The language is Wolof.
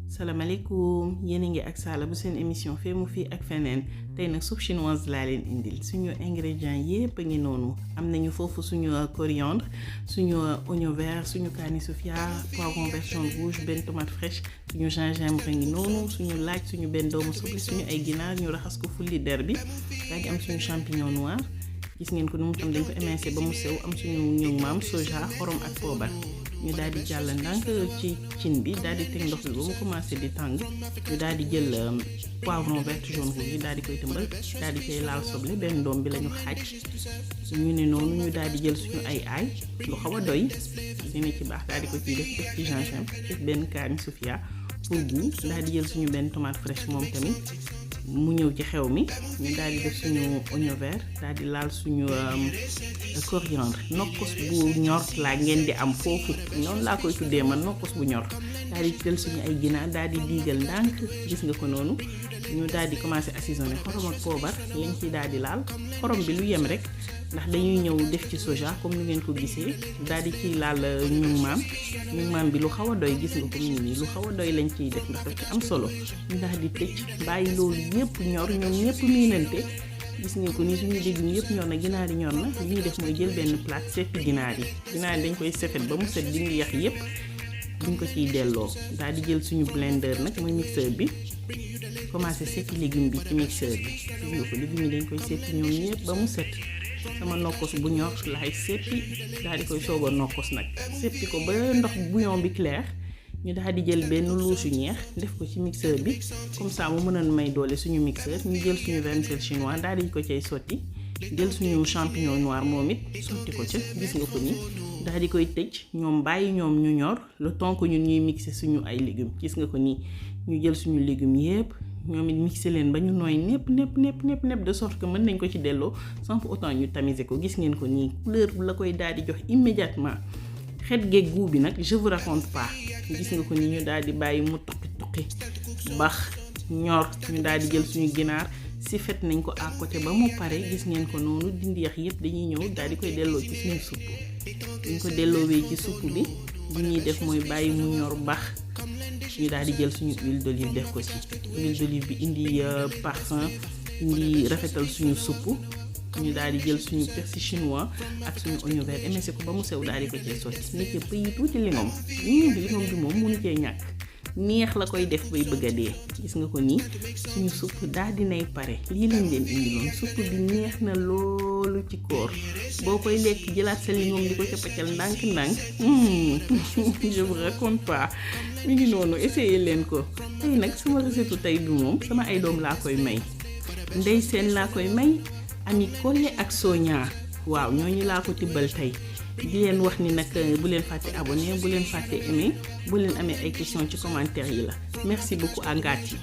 salaamaaleykum yéen a ngi ak Sala bu seen émission fee mu fii ak feneen tey nag soupe chinoise laa leen indil suñu ingrédients yépp a ngi noonu am nañu foofu suñu coriandre suñu oignon vert suñu kaani sofia poivron vert jaune rouge benn tomate fraîche suñu gingembre ngi noonu suñu laaj suñu benn doomu soble suñu ay ginaar ñu raxas ko fulli der bi daal di am suñu champignon noir gis ngeen ko nu mu tam dañ ko émincé ba mu sew am suñu ñëw maam soja xorom ak poobar ñu daal di jàll ndànk ci cin bi daal di teg ndox bi ba mu commencé di tàng ñu daal di jël poivron vert jaune rouge yi daal di koy tëmbal daal di koy laal soble benn doom bi la ñu xaaj ñu ne noonu ñu daal di jël suñu ay lu xaw a doy dina ci baax daal di ko ciy def ci gingembre def benn kaani sofia pour goût daal di jël suñu benn tomate fraîche moom tamit mu ñëw ci xew mi ñu daal di def suñu oignon vert daal di laal suñu coriandre nokkos bu ñor laa ngeen di am foofu noonu laa koy tuddee man nokkos bu ñor daal di jël suñu ay ginaar daal di diigal ndànk gis nga ko noonu ñu daal di commencé assaisonner xorom ak poobar lañ ci daal di laal xorom bi lu yem rek ndax dañuy ñëw def ci soja comme ni ngeen ko gisee daal di ciy laal ñu maam bi lu xaw a doy gis nga ko mu ngi nii lu xaw a doy lañ ciy def ndax daf ci am solo ñu daal di tëj bàyyi loolu yépp ñor ñoom ñépp miinante gis ngeen ko nii suñu légumes yépp ñor na ginaar yi ñor na li ñuy def mooy jël benn plate seppi ginaar yi dañ koy sefet ba mu set dindi yax yépp duñ ko ciy delloo daal di jël suñu blender nag mooy mixeur bi commencé seppi légume bi ci mixeur bi gis nga ko légumes yi dañ koy seppi ñoom ñépp ba mu set sama nokkos bu ñor laay seppi daal di koy soog a nokkos nag seppi ko ba ndox bouillon bi clair ñu daal di jël benn luusu ñeex def ko ci mixeur bi comme ça mu mën a may doole suñu mixeur ñu jël suñu vermicelle chinois daal di ko cay sotti jël suñu champignon noir moom it sotti ko ca gis nga ko ni daal di koy tëj ñoom bàyyi ñoom ñu ñor le temps que ñun ñuy mixer suñu ay légumes gis nga ko nii ñu jël suñu légumes yépp ñoom it mixé leen ba ñu nooy nepp de sorte que mën nañ ko ci delloo sans pour autant ñu tamiser ko gis ngeen ko nii couleur bu la koy daal di jox immédiatement xet geeg goût bi nag je vous raconte pas gis nga ko nii ñu daal di bàyyi mu tuqi bax ñor ñu daal di jël suñu ginaar si fet nañ ko à côté ba mu pare gis ngeen ko noonu dindi yax yépp dañuy ñëw daal di koy delloo ci suñu supp ñu ko delloowee ci supp bi li ñuy def mooy bàyyi mu ñor bax ñu daal di jël suñu huile d'olive def ko ci huile d'olive bi indi parfum indi rafetal suñu supp ñu daal di jël suñu persil chinois ak suñu oignon vert émincé ko ba mu sew daal di ko cee sotti nekkee pëyi tuuti lingom bi moom mënu cee ñàkk neex la koy def bay bëgg a dee gis nga ko nii suñu supp daal di nay pare lii lañ leen indi loon supp bi neex na loolu ci koor boo koy lekk jëlaat sa lingom di ko ca paccal ndànk-ndànk je vous raconte pas mi ngi noonu essayé leen ko tey nag sama recette tey bi moom sama ay doom laa koy may ndey seen laa koy may Ami Collé ak Sonia waaw ñooñu laa ko tibbal tey di leen wax ni nag bu leen fàtte abonné bu leen fàtte aimé bu leen amee ay questions ci commentaire yi la merci beaucoup à Ngati